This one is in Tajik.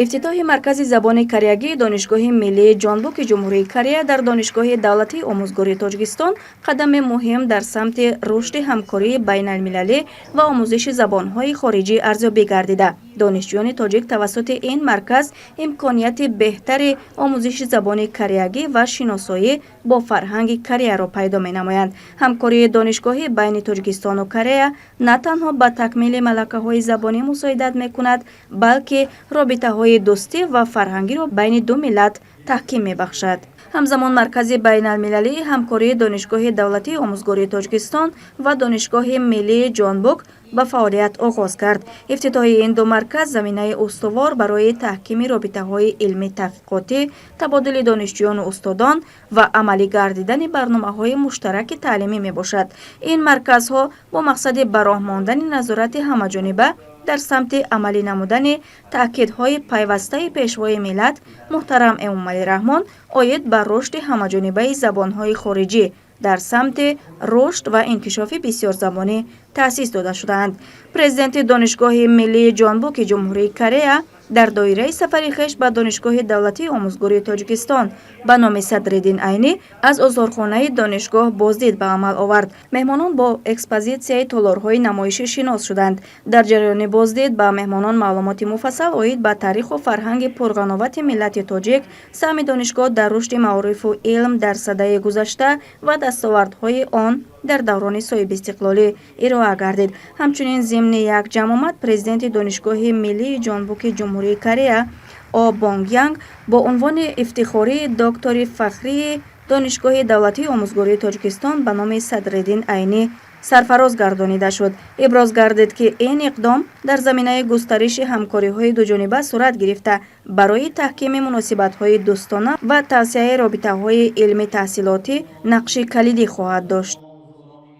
Ифтитоҳи Маркази забони кореягии Донишгоҳи миллии Ҷонбуки Ҷумҳурии Корея дар Донишгоҳи давлатии омӯзгории Тоҷикистон қадами муҳим дар самти рушди ҳамкории байналмилалӣ ва омӯзиши забонҳои хориҷӣ арзёбӣ гардида, донишҷӯёни тоҷик тавассути ин марказ имконияти беҳтари омӯзиши забони кореягӣ ва шиносоӣ бо фарҳанги Кореяро пайдо менамоянд. Ҳамкории донишгоҳӣ байни Тоҷикистону Корея на танҳо ба такмили малакаҳои забонӣ мусоидат мекунад, балки робитаҳои дӯстӣ ва фарҳангиро байни ду миллат таҳким мебахшад. Ҳамзамон, Маркази байналмилалии ҳамкории Донишгоҳи давлатии омӯзгории Тоҷикистон ва Донишгоҳи миллии Ҷонбук ба фаъолият оғоз кард. Ифтитоҳи ин ду марказ заминаи устувор барои таҳкими робитаҳои илмӣ таҳқиқотӣ, табодули донишҷӯёну устодон ва амалӣ гардидани барномаҳои муштараки таълимӣ мебошад. Ин марказҳо бо мақсади ба роҳ мондани назорати ҳамаҷониба дар самти амалӣ намудани таъкидҳои пайвастаи Пешвои миллат муҳтарам Эмомалӣ Раҳмон оид ба рушди ҳамаҷонибаи забонҳои хориҷӣ дар самти рушд ва инкишофи бисёрзабонӣ таъсис дода шудаанд. Президенти Донишгоҳи миллии Ҷонбуки Ҷумҳурии Корея дар доираи сафари хеш ба Донишгоҳи давлатии омӯзгории Тоҷикистон ба номи Садриддин Айнӣ аз осорхонаи донишгоҳ боздид ба амал овард. Меҳмонон бо экспозитсияи толорҳои намоишӣ шинос шуданд. Дар ҷараёни боздид ба меҳмонон маълумоти муфассал оид ба таъриху фарҳанги пурғановати миллати тоҷик, саҳми донишгоҳ дар рушди маорифу илм дар садаи гузашта ва дастовардҳои он дар даврони соҳибистиқлолӣ ироа гардид. Ҳамчунин, зимни як ҷамъомад президенти Донишгоҳи миллии Ҷонбуки Ҷумҳурии Корея О Бонг Янг бо унвони ифтихории доктори фахрии Донишгоҳи давлатии омӯзгории Тоҷикистон ба номи Садриддин Айнӣ сарфароз гардонида шуд. Иброз гардид, ки ин иқдом дар заминаи густариши ҳамкориҳои дуҷониба сурат гирифта, барои таҳкими муносибатҳои дӯстона ва тавсеаи робитаҳои илмӣ таҳсилотӣ нақши калидӣ хоҳад дошт.